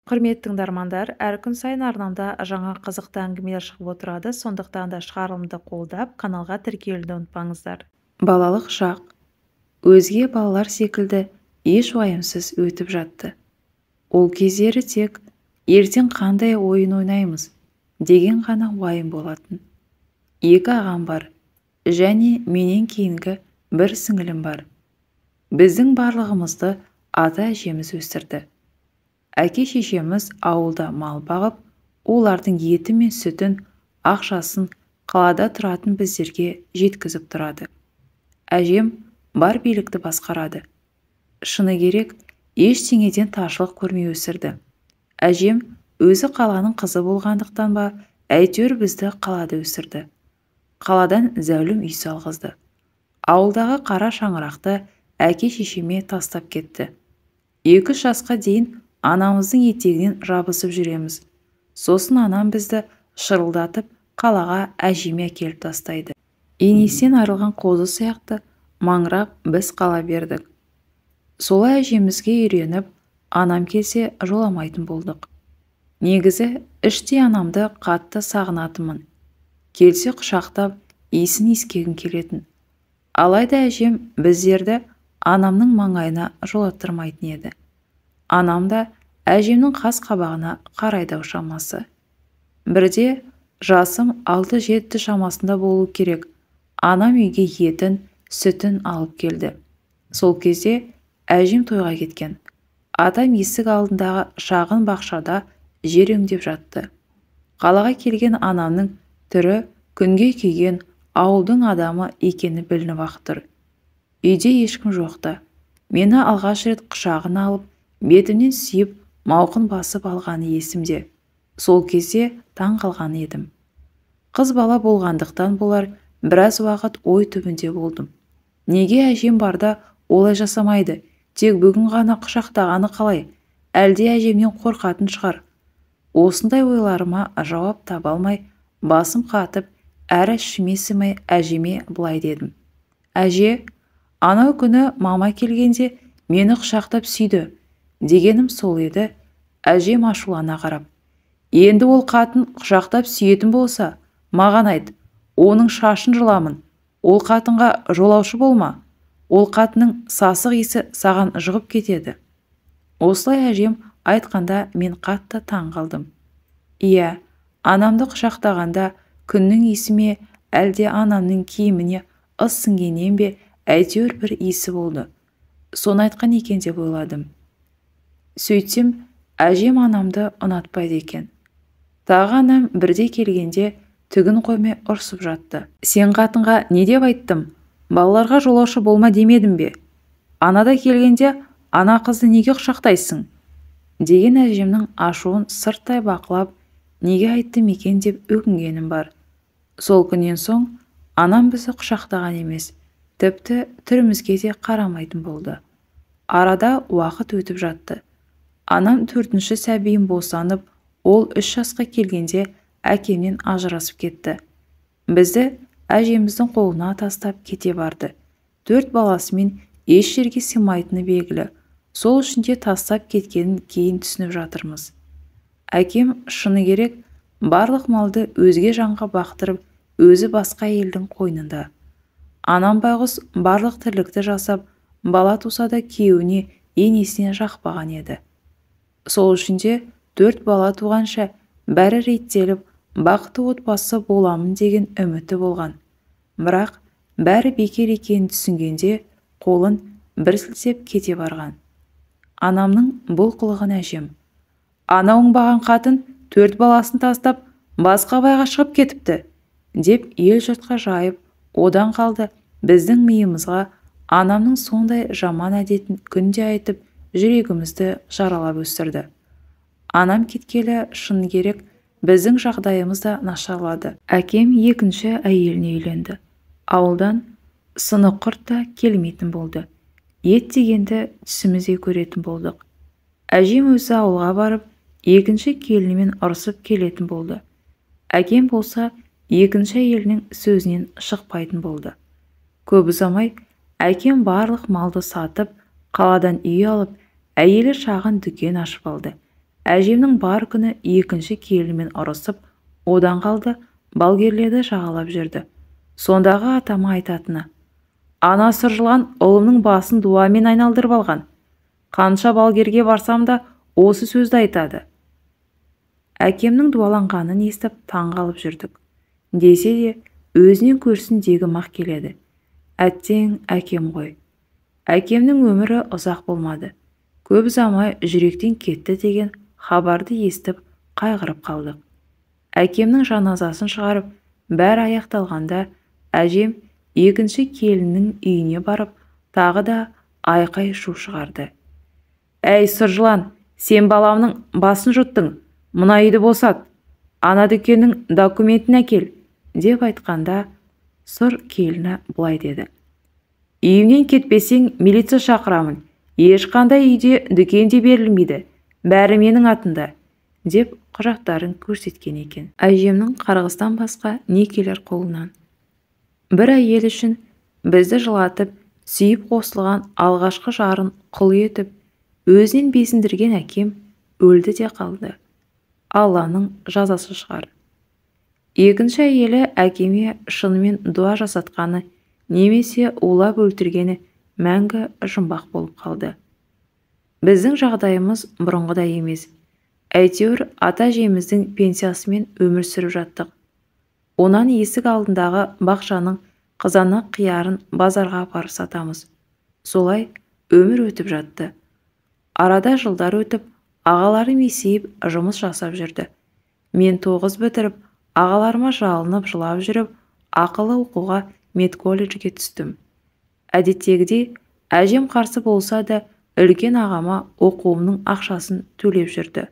Құрметті тыңдармандар, әр күн сайын арнамда жаңа қызықты әңгімелер шығып отырады, сондықтан да шығарылымды қолдап, каналға тіркелуді ұмытпаңыздар. Балалық шақ өзге балалар секілді еш уайымсыз өтіп жатты. Ол кездері тек ертең қандай ойын ойнаймыз деген ғана уайым болатын. Екі ағам бар және менен кейінгі бір сіңілім бар. Біздің барлығымызды ата-әжеміз өсірді. Әке-шешеміз ауылда мал бағып, олардың еті мен сүтін, ақшасын қалада тұратын біздерге жеткізіп тұрады. Әжем бар билікті басқарады. Шыны керек, ештеңеден таршылық көрмей өсірді. Әжем өзі қаланың қызы болғандықтан ба, әйтеуір бізді қалада өсірді. Қаладан зәулім үй салғызды. Ауылдағы қара шаңырақты әке-шешеме тастап кетті. 2-3 жасқа дейін анамыздың етегінен жабысып жүреміз. Сосын анам бізді шырылдатып қалаға әжеме әкеліп тастайды. Енесінен айырылған қозы сияқты маңырап біз қала бердік. Солай әжемізге үйреніп, анам келсе жоламайтын болдық. Негізі іштей анамды қатты сағынатынмын. Келсе құшақтап, иісін иіскегім келетін. Алайда әжем біздерді анамның маңайына жолаттырмайтын еді. Анам да әжемнің қас қабағына қарайды шамасы. Бірде жасым 6-7 шамасында болу керек, анам үйге етін, сүтін алып келді. Сол кезде әжем тойға кеткен. Атам есік алдындағы шағын бақшада жер өңдеп жатты. Қалаға келген анамның түрі күнге күйген ауылдың адамы екені білініп-ақ тұр. Үйде ешкім жоқты. Мені алғаш рет құшағына алып, бетімнен сүйіп, мауқын басып алғаны есімде. Сол кезде таң қалған едім. Қыз бала болғандықтан болар, біраз уақыт ой түбінде болдым. Неге әжем барда олай жасамайды, тек бүгін ғана құшақтағаны қалай, әлде әжемнен қорқатын шығар. Осындай ойларыма жауап таба алмай, басым қатып, әрі ішіме сыймай әжеме былай дедім. Әже, анау күні мама келгенде мені құшақтап сүйді, дегенім сол еді, әжем ашулана қарап. Енді ол қатын құшақтап сүйетін болса, маған айт, оның шашын жұламын, ол қатынға жолаушы болма, ол қатынның сасық иісі саған жұғып кетеді. Осылай әжем айтқанда мен қатты таң қалдым. Иә, анамды құшақтағанда күннің иісі ме, әлде анамның киіміне ыс сіңгеннен бе, әйтеуір бір иісі болды. Соны айтқан екен деп ойладым. Сөйтсем, әжем анамды ұнатпайды екен. Тағы анам бірде келгенде түгін қоймай ұрсып жатты. Сен қатынға не деп айттым? Балаларға жолаушы болма демедім бе? Анада келгенде ана қызды неге құшақтайсың? Деген әжемнің ашуын сырттай бақылап, неге айттым екен деп өкінгенім бар. Сол күннен соң анам бізді құшақтаған емес, тіпті түрімізге де қарамайтын болды. Арада уақыт өтіп жатты. Анам 4-ші сәбиін босанып, ол 3 жасқа келгенде әкемнен ажырасып кетті. Бізді әжеміздің қолына тастап кете барды. 4 баласымен еш жерге сыймайтыны белгілі. Сол үшін де тастап кеткенін кейін түсініп жатырмыз. Әкем шыны керек, барлық малды өзге жанға бақтырып, өзі басқа елдің қойнында. Анам байғұс барлық тірлікті жасап, бала туса да күйеуіне, енесіне жақпаған еді. Сол үшін де 4 бала туғанша бәрі реттеліп, бақытты отбасы боламын деген үміті болған. Бірақ бәрі бекер екенін түсінгенде қолын бір сілтеп кете барған. Анамның бұл қылығын әжем: "Ана оңбаған қатын 4 баласын тастап, басқа байға шығып кетіпті", деп ел жұртқа жайып, одан қалды біздің миымызға анамның сондай жаман әдетін күнде айтып, жүрегімізді жаралап өсірді. Анам кеткелі шын керек, біздің жағдайымыз да нашарлады. Әкем екінші әйеліне үйленді. Ауылдан сынық құрт та келмейтін болды. Ет дегенді түсімізде көретін болдық. Әжем өзі ауылға барып, екінші келінімен ұрысып келетін болды. Әкем болса, екінші әйелінің сөзінен шықпайтын болды. Көп ұзамай, әкем барлық малды сатып, қаладан үй алып, әйелі шағын дүкен ашып алды. Әжемнің бар күні екінші келінімен ұрысып, одан қалды балгерлерді жағалап жүрді. Сондағы атама айтатыны: «Ана сұр жылан ұлымның басын дуамен айналдырып алған. Қанша балгерге барсам да осы сөзді айтады». Әкемнің дуаланғанын естіп таң қалып жүрдік. Десе де өзінен көрсін дегім-ақ келеді. Әттең, әкем ғой. Әкемнің өмірі ұзақ болмады. Көп ұзамай жүректен кетті деген хабарды естіп қайғырып қалдық. Әкемнің жаназасын шығарып, бәрі аяқталғанда әжем екінші келіннің үйіне барып, тағы да айқай шу шығарды. «Әй, сұр жылан, сен баламның басын жұттың, мына үйді босат, ана дүкеннің документін әкел», деп айтқанда сұр келіні былай деді: «Үйімнен кетпесең, милиция шақырамын, ешқандай үйде дүкен де берілмейді, бәрі менің атымда», деп құжаттарын көрсеткен екен. Әжемнің қарғыстан басқа не келер қолынан? Бір әйел үшін бізді жылатып, сүйіп қосылған алғашқы жарын құл етіп, өзінен безіндірген әкем өлді де қалды. Алланың жазасы шығар. Екінші әйелі әкеме шынымен дуа жасатқаны немесе улап өлтіргені мәңгі жұмбақ болып қалды. Біздің жағдайымыз бұрынғыдай емес. Әйтеуір ата-әжеміздің пенсиясымен өмір сүріп жаттық. Онан есік алдындағы бақшаның қызанақ қиярын базарға апарып сатамыз. Солай өмір өтіп жатты. Арада жылдар өтіп, ағаларым есейіп жұмыс жасап жүрді. Мен 9 бітіріп, ағаларыма жалынып жылап жүріп, ақылы оқуға медколледжге түстім. Әдеттегідей әжем қарсы болса да, үлкен ағама оқуымның ақшасын төлеп жүрді.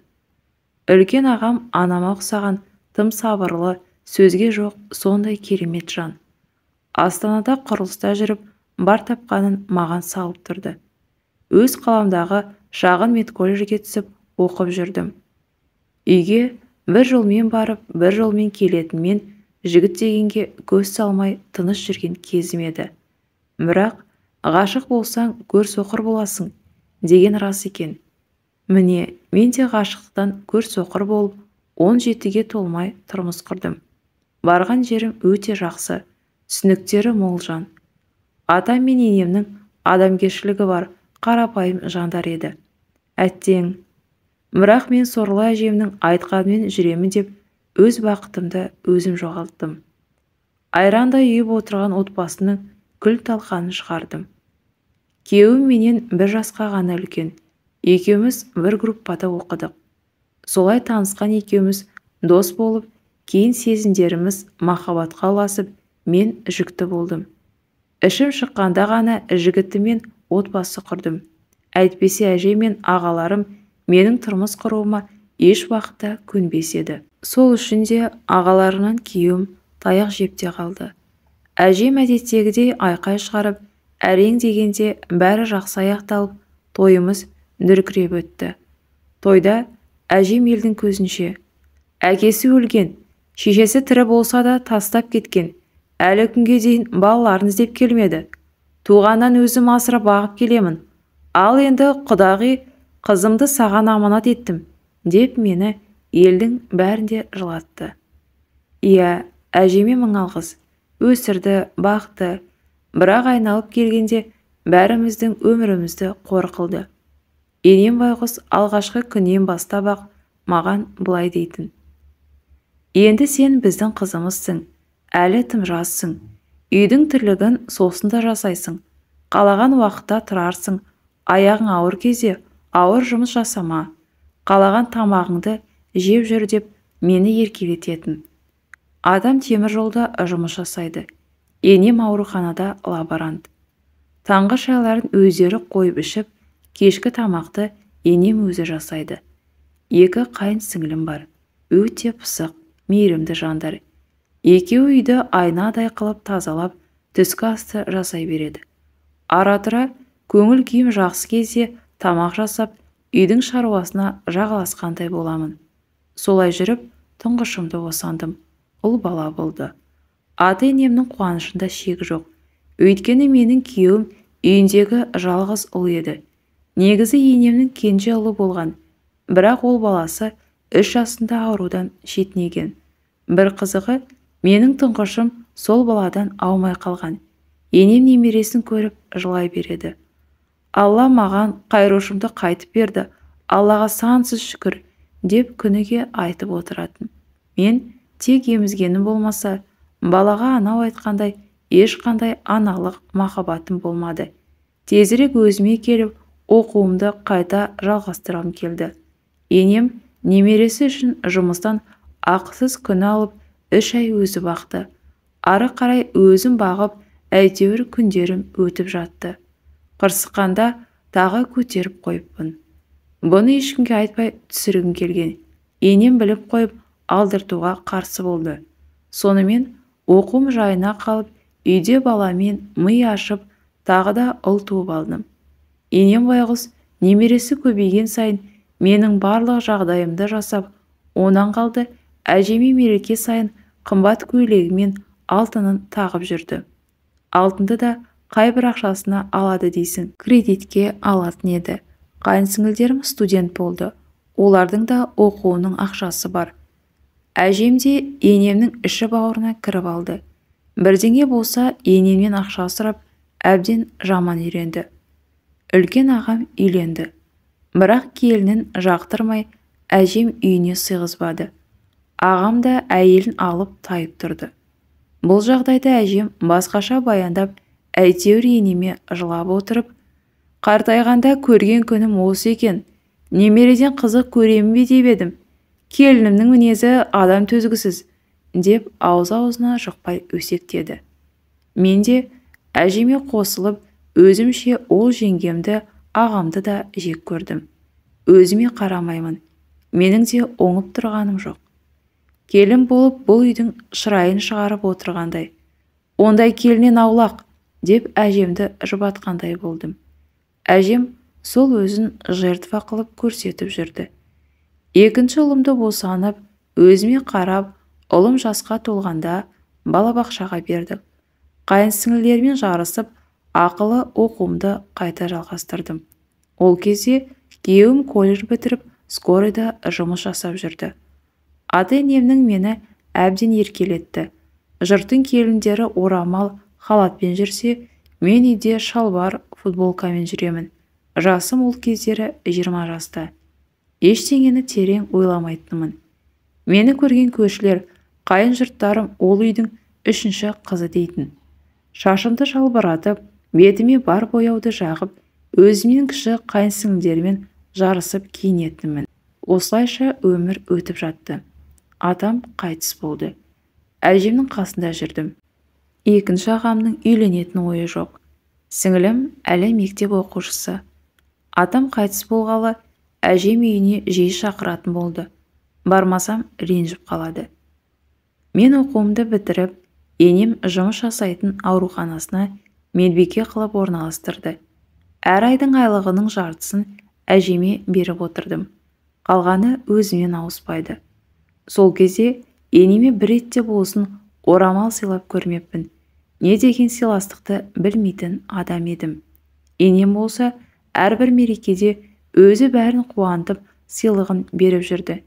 Үлкен ағам анама ұқсаған тым сабырлы, сөзге жоқ сондай керемет жан. Астанада құрылыста жүріп, бар тапқанын маған салып тұрды. Өз қаламдағы шағын медколледжге түсіп оқып жүрдім. Үйге бір жолмен барып, бір жолмен келетінмен жігіт дегенге көз салмай тыныш жүрген кезім еді. Бірақ ғашық болсаң, көр соқыр боласың деген рас екен. Міне, мен де ғашықтықтан көр соқыр болып, 17-ге толмай тұрмыс құрдым. Барған жерім өте жақсы, түсініктері мол жан. Атам мен енемнің адамгершілігі бар, қарапайым жандар еді. Әттең, бірақ мен сорлы әжемнің айтқанымен жүремін деп өз бақытымды өзім жоғалттым. Айрандай үйіп отырған отбасының күл талқанын шығардым. Күйеуім менен бір жасқа ғана үлкен. Екеуміз бір группада оқыдық. Солай танысқан екеуміз дос болып, кейін сезімдеріміз махаббатқа ұласып, мен жүкті болдым. Ішім шыққанда ғана жігітіммен отбасы құрдым. Әйтпесе әжем мен ағаларым менің тұрмыс құруыма еш уақытта көнбес еді. Сол үшін де ағаларымнан күйеуім таяқ жеп те қалды. Әжем әдеттегідей айқай шығарып, әрең дегенде бәрі жақсы аяқталып, тойымыз дүркіреп өтті. Тойда әжем елдің көзінше: «Әкесі өлген, шешесі тірі болса да тастап кеткен, әлі күнге дейін балаларын іздеп келмеді. Туғаннан өзім асырап бағып келемін. Ал енді құдағи қызымды саған аманат еттім», деп мені елдің бәрінде жылатты. Иә, әжеме мың алғыс. Өсірді, бақты, бірақ айналып келгенде бәріміздің өмірімізді қор қылды. Енем байғұс алғашқы күннен бастап-ақ маған былай дейтін: «Енді сен біздің қызымызсың, әлі тым жассың, үйдің тірлігін сосын да жасайсың, қалаған уақытта тұрарсың, аяғың ауыр кезде ауыр жұмыс жасама, қалаған тамағыңды жеп жүр», деп мені еркелететін. Адам темір жолда жұмыс жасайды, енем ауруханада лаборант. Таңғы шайларын өздері қойып ішіп, кешкі тамақты енем өзі жасайды. 2 қайын сіңілім бар, өте пысық, мейірімді жандар. Екеуі үйді айнадай қылып тазалап, түскі асты жасай береді. Ара-тұра көңіл күйім жақсы кезде тамақ жасап, үйдің шаруасына жағаласқандай боламын. Солай жүріп, тұңғышымды босандым. Ұл бала болды. Ата-енемнің қуанышында шек жоқ. Өйткені менің күйеуім үйіндегі жалғыз ұл еді. Негізі енемнің кенже ұлы болған. Бірақ ол баласы 3 жасында аурудан шетінеген. Бір қызығы, менің тұңғышым сол баладан аумай қалған. Енем немересін көріп жылай береді. Алла маған Қайрушымды қайтып берді, Аллаға сансыз шүкір, деп күніге айтып отыратын. Мен тек емізгенім болмаса, балаға анау айтқандай ешқандай аналық махаббатым болмады. Тезірек өзіме келіп, оқуымды қайта жалғастырғым келді. Енем немересі үшін жұмыстан ақысыз күн алып, 3 ай өзі бақты. Ары қарай өзім бағып, әйтеуір күндерім өтіп жатты. Қырсыққанда тағы көтеріп қойыппын. Бұны ешкімге айтпай түсіргім келген. Енем біліп қойып, алдыртуға қарсы болды. Сонымен оқуым жайына қалып, үйде баламен ми ашып, тағы да ұл туып алдым. Енем байғұс немересі көбейген сайын менің барлық жағдайымды жасап, онан қалды әжеме мереке сайын қымбат көйлегімен алтынын тағып жүрді. Алтынды да қайбір ақшасына алады дейсің, кредитке алатын еді. Қайынсіңілдерім студент болды, олардың да оқуының ақшасы бар. Әжем де енемнің іші бауырына кіріп алды. Бірдеңе болса енемнен ақша сұрап, әбден жаман үйренді. Үлкен ағам үйленді. Бірақ келінін жақтырмай, әжем үйіне сыйғызбады. Ағам да әйелін алып тайып тұрды. Бұл жағдайды әжем басқаша баяндап, әйтеуір енеме жылап отырып, қартайғанда көрген күнім осы екен, немереден қызық көремін бе деп едім, келінімнің мінезі адам төзгісіз, деп аузы-аузына жұқпай өсектеді. Мен де әжеме қосылып, өзімше ол жеңгемді, ағамды да жек көрдім. Өзіме қарамаймын, менің де оңып тұрғаным жоқ. Келін болып бұл үйдің шырайын шығарып отырғандай. Ондай келіннен аулақ, деп әжемді жұбатқандай болдым. Әжем сол өзін жертва қылып көрсетіп жүрді. Екінші ұлымды босанып, өзіме қарап, ұлым жасқа толғанда балабақшаға бердік. Қайынсіңлілермен жарысып, ақылы оқуымды қайта жалғастырдым. Ол кезде күйеуім колледж бітіріп, скорыйда жұмыс жасап жүрді. Ата-енемнің мені әбден еркелетті. Жұрттың келіндері орамал халатпен жүрсе, мен үйде шалбар, футболкамен жүремін. Жасым ол кездері 20 жаста. Ештеңені терең ойламайтынмын. Мені көрген көршілер, қайын жұрттарым ол үйдің 3-ші қызы дейтін. Шашымды жалбыратып, бетіме бар бояуды жағып, өзімнен кіші қайын сіңлілермен жарысып киінетінмін. Осылайша өмір өтіп жатты. Атам қайтыс болды. Әжемнің қасында жүрдім. Екінші ағамның үйленетін ойы жоқ. Сіңілім әлі мектеп оқушысы. Атам қайтыс болғалы әжем үйіне жиі шақыратын болды. Бармасам ренжіп қалады. Мен оқуымды бітіріп, енем жұмыс жасайтын ауруханасына медбике қылып орналастырды. Әр айдың айлығының жартысын әжеме беріп отырдым. Қалғаны өзімнен ауыспайды. Сол кезде енеме бір ретте болсын орамал сыйлап көрмеппін. Не деген сыйластықты білмейтін адам едім. Енем болса, әрбір мерекеде өзі бәрін қуантып сыйлығын беріп жүрді.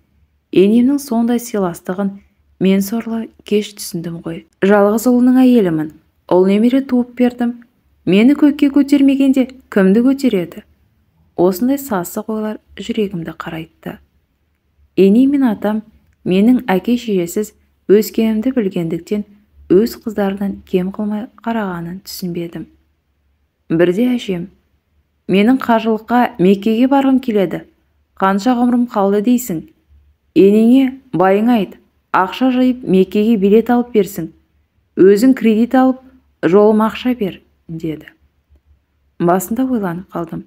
Енемнің сондай сыйластығын мен сорлы кеш түсіндім ғой. Жалғыз ұлының әйелімін. Ұл немере туып бердім. Мені көкке көтермегенде кімді көтереді? Осындай сасық ойлар жүрегімді қарайтты. Енем мен атам менің әке-шешесіз өскенімді білгендіктен өз қыздарынан кем қылмай қарағанын түсінбедім. Бірде әжем, менің қажылыққа Меккеге барғым келеді, қанша ғұмырым қалды дейсің? Енеңе байың айт, ақша жиып Меккеге билет алып берсін, өзің кредит алып, жолым ақша бер, деді. Басында ойланып қалдым.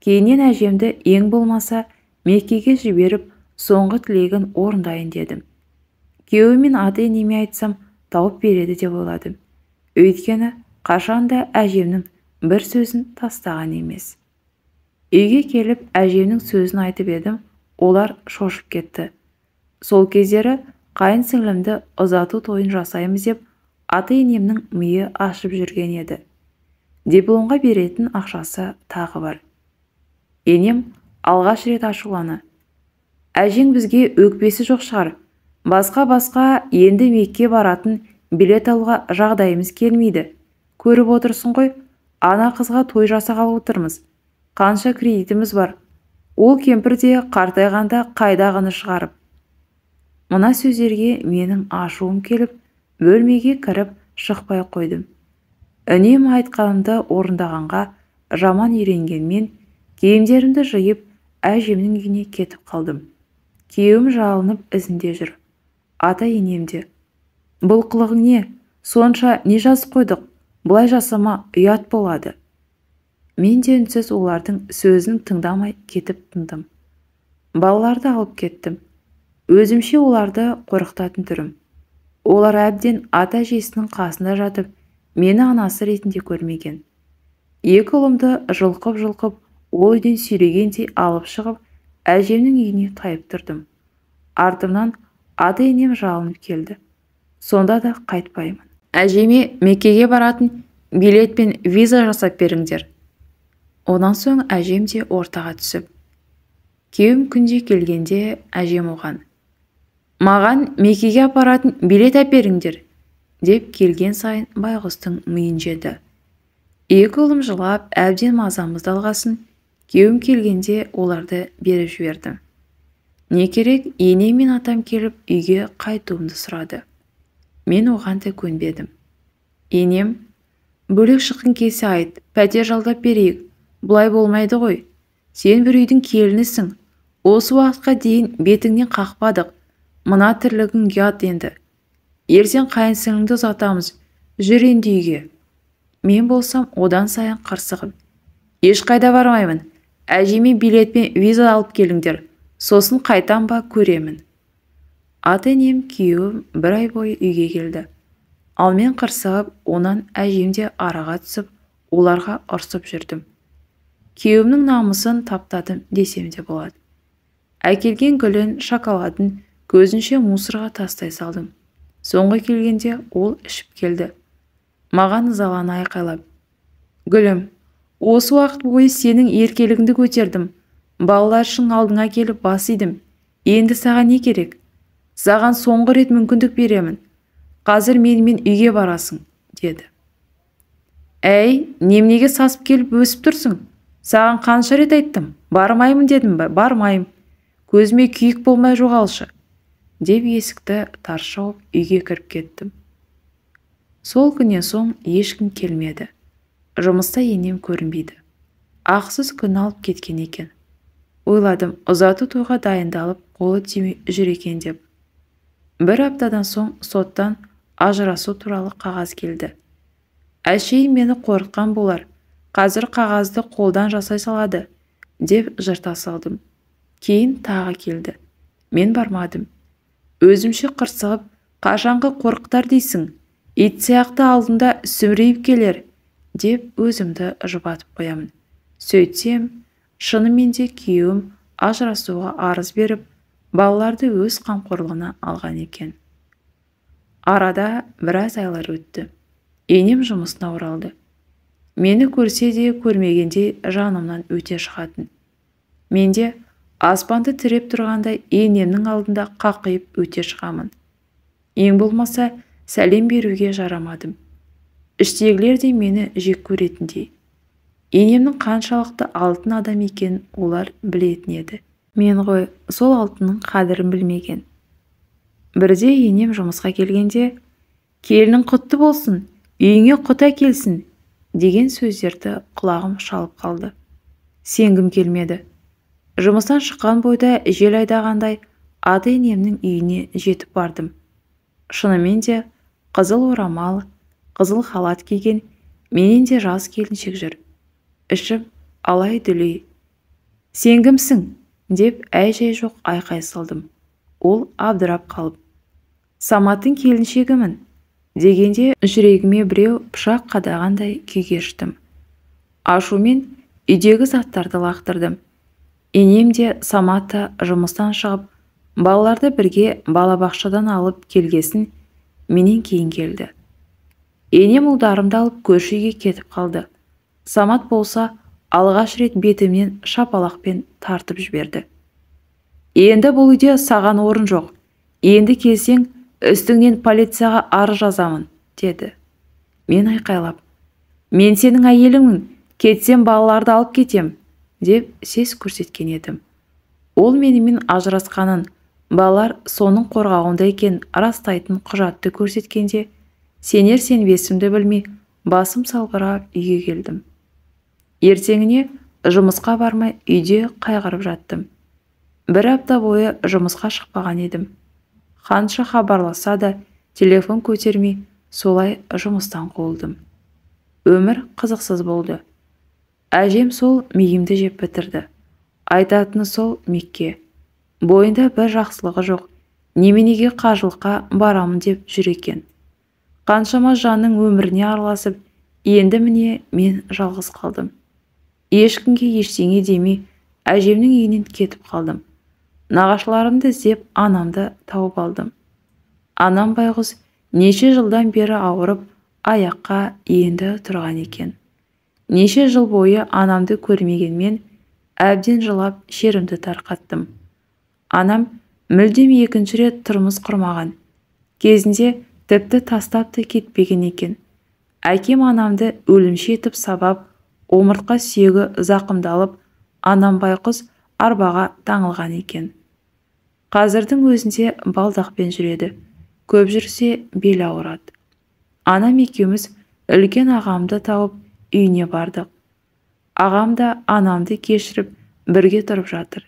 Кейіннен әжемді ең болмаса Меккеге жіберіп, соңғы тілегін орындайын дедім. Күйеуім мен ата-енеме айтсам, тауып береді деп ойладым. Өйткені қашанда әжемнің бір сөзін тастаған емес. Үйге келіп әжемнің сөзін айтып едім, олар шошып кетті. Сол кездері қайын сіңлімді ұзату тойын жасаймыз деп ата-енемнің миы ашып жүрген еді. Дипломға беретін ақшасы тағы бар. Енем алғаш рет ашуланы. Әжең бізге өкпесі жоқ шығар. Басқа-басқа енді Мекке баратын билет алуға жағдайымыз келмейді. Көріп отырсың ғой, ана қызға той жасағалы отырмыз. Қанша кредитіміз бар. Ол кемпір де қартайғанда қайдағыны шығарып. Мына сөздерге менің ашуым келіп, бөлмеге кіріп шықпай қойдым. Үнемі айтқанымды орындағанға жаман үйренгенмен, киімдерімді жиып, әжемнің үйіне кетіп қалдым. Күйеуім жалынып ізінде жүр. Ата-енем де: "Бұл қылығың не? Сонша не жазып қойдық? Бұлай жасама, ұят болады." Мен де үнсіз олардың сөзін тыңдамай кетіп тындым. Балаларды алып кеттім. Өзімше оларды қорқытатын түрім. Олар әбден ата-әжесінің қасында жатып, мені анасы ретінде көрмеген. Екі ұлымды жұлқып-жұлқып, ол үйден сүйрегендей алып шығып, әжемнің үйіне тайып тұрдым. Артымнан ата-енем жалынып келді. Сонда да қайтпаймын. Әжеме Меккеге баратын билет пен виза жасап беріңдер. Онан соң әжем де ортаға түсіп. Күйеуім күнде келгенде әжем оған: "Маған Меккеге апаратын билет әперіңдер", деп келген сайын байғұстың миын жеді. Екі ұлым жылап, әбден мазамызды алғасын, күйеуім келгенде оларды беріп жібердім. Не керек, енем мен атам келіп үйге қайтуымды сұрады. Мен оған да көнбедім. Енем: "Бөлек шыққың келсе айт, пәтер жалдап берейік, бұлай болмайды ғой. Сен бір үйдің келінісің. Осы уақытқа дейін бетіңнен қақпадық. Мына тірлігің ұят енді. Ертең қайын сіңліңді ұзатамыз, жүр енді үйге." Мен болсам одан сайын қырсығып: "Ешқайда бармаймын, әжеме билет пен виза алып келіңдер, сосын қайтам ба көремін." Ата-енем, күйеуім бір ай бойы үйге келді. Ал мен қырсығып, онан әжем де араға түсіп, оларға ұрсып жүрдім. Күйеуімнің намысын таптадым десем де болады. Әкелген гүлін, шоколадын көзінше мусорға тастай салдым. Соңғы келгенде ол ішіп келді. Маған ызалана айқайлап: "Гүлім, осы уақыт бойы сенің еркелігіңді көтердім. Балалар үшін алдыңа келіп бас идім. Енді саған не керек? Саған соңғы рет мүмкіндік беремін. Қазір менімен үйге барасың", деді. "Әй, неменеге сасып келіп өсіп тұрсың? Саған қанша рет айттым, бармаймын дедім бе, бармаймын. Көзіме күйік болмай жоғалшы", деп есікті тарс жауып үйге кіріп кеттім. Сол күннен соң ешкім келмеді. Жұмыста енем көрінбейді. Ақсыз күн алып кеткен екен. Ойладым, ұзату тойға дайындалып, қолы тимей жүр екен деп. Бір аптадан соң соттан ажырасу туралы қағаз келді. Әшейін мені қорыққан болар, қазір қағазды қолдан жасай салады, деп жырта салдым. Кейін тағы келді. Мен бармадым. Өзімше қырсығып, қашанғы қорқытар дейсің, ит сияқты алдымда сүмірейіп келер, деп өзімді жұбатып қоямын. Сөйтсем, шынымен де күйеуім ажырасуға арыз беріп, балаларды өз қамқорлығына алған екен. Арада біраз айлар өтті. Енем жұмысына оралды. Мені көрсе де көрмегендей жанымнан өте шығатын. Мен де аспанды тіреп тұрғандай енемнің алдында қақиып өте шығамын. Ең болмаса сәлем беруге жарамадым. Іштегілер де мені жек көретіндей. Енемнің қаншалықты алтын адам екенін олар білетін еді. Мен ғой сол алтынның қадірін білмеген. Бірде енем жұмысқа келгенде, "Келінің құтты болсын, үйіңе құт әкелсін", деген сөздерді құлағым шалып қалды. Сенгім келмеді. Жұмыстан шыққан бойда жел айдағандай ата-енемнің үйіне жетіп бардым. Шынымен де қызыл орамал, қызыл халат киген менен де жас келіншек жүр. Ішім алай-дүлей. "Сен кімсің?" деп әй-жай жоқ айқай салдым. Ол абдырап қалып, "Саматтың келіншегімін", дегенде жүрегіме біреу пышақ қадағандай күй кештім. Ашумен үйдегі заттарды лақтырдым. Енем де, Самат та жұмыстан шығып, балаларды бірге балабақшадан алып келгесін менен кейін келді. Енем ұлдарымды алып көрші үйге кетіп қалды. Самат болса алғаш рет бетімнен шапалақпен тартып жіберді. Енді бұл үйде саған орын жоқ. Енді келсең, үстіңнен полицияға арыз жазамын, деді. Мен айқайлап, мен сенің әйеліңмін, кетсем балаларды алып кетем, деп сес көрсеткен едім. Ол менімен ажырасқанын, балалар соның қорғауында екен растайтын құжатты көрсеткенде, сенер сенбесімді білмей, басым салбырап үйге келдім. Ертеңіне жұмысқа бармай үйде қайғырып жаттым. Бір апта бойы жұмысқа шықпаған едім. Қанша хабарласа да телефон көтермей, солай жұмыстан қуылдым. Өмір қызықсыз болды. Әжем сол миымды жеп бітірді. Айтатыны сол Мекке. Бойында бір жақсылығы жоқ, неменеге қажылыққа барамын деп жүр екен. Қаншама жанның өміріне араласып, енді міне мен жалғыз қалдым. Ешкімге ештеңе демей, әжемнің үйінен кетіп қалдым. Нағашыларымды іздеп анамды тауып алдым. Анам байғұс неше жылдан бері ауырып, аяққа енді тұрған екен. Неше жыл бойы анамды көрмегенмен, әбден жылап шерімді тарқаттым. Анам мүлдем екінші рет тұрмыс құрмаған. Кезінде тіпті тастап та кетпеген екен. Әкем анамды өлімші етіп сабап, омыртқа сүйегі зақымдалып, анам байқұс арбаға таңылған екен. Қазірдің өзінде балдақпен жүреді. Көп жүрсе бел ауырады. Анам екеуміз үлкен ағамды тауып үйіне бардық. Ағам да анамды кешіріп бірге тұрып жатыр.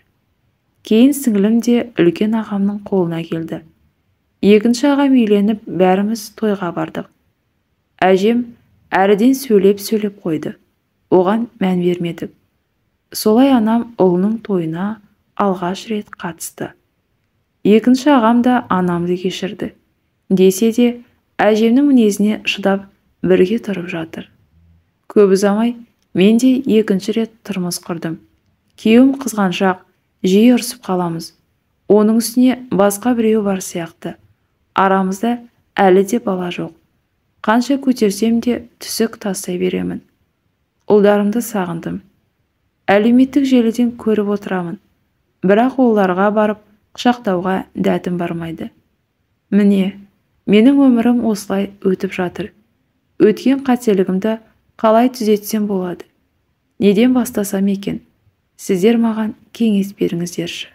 Кейін сіңілім де үлкен ағамның қолына келді. Екінші ағам үйленіп, бәріміз тойға бардық. Әжем әріден сөйлеп-сөйлеп қойды. Оған мән бермедік. Солай анам ұлының тойына алғаш рет қатысты. Екінші ағам да анамды кешірді. Десе де, әжемнің мінезіне шыдап бірге тұрып жатыр. Көп ұзамай, мен де екінші рет тұрмыс құрдым. Күйеуім қызғаншақ, жиі ұрсып қаламыз. Оның үстіне басқа біреу бар сияқты. Арамызда әлі де бала жоқ. Қанша көтерсем де түсік тастай беремін. Ұлдарымды сағындым. Әлеуметтік желіден көріп отырамын. Бірақ оларға барып құшақтауға дәтім бармайды. Міне, менің өмірім осылай өтіп жатыр. Өткен қателігімді қалай түзетсем болады? Неден бастасам екен? Сіздер маған кеңес беріңіздерші.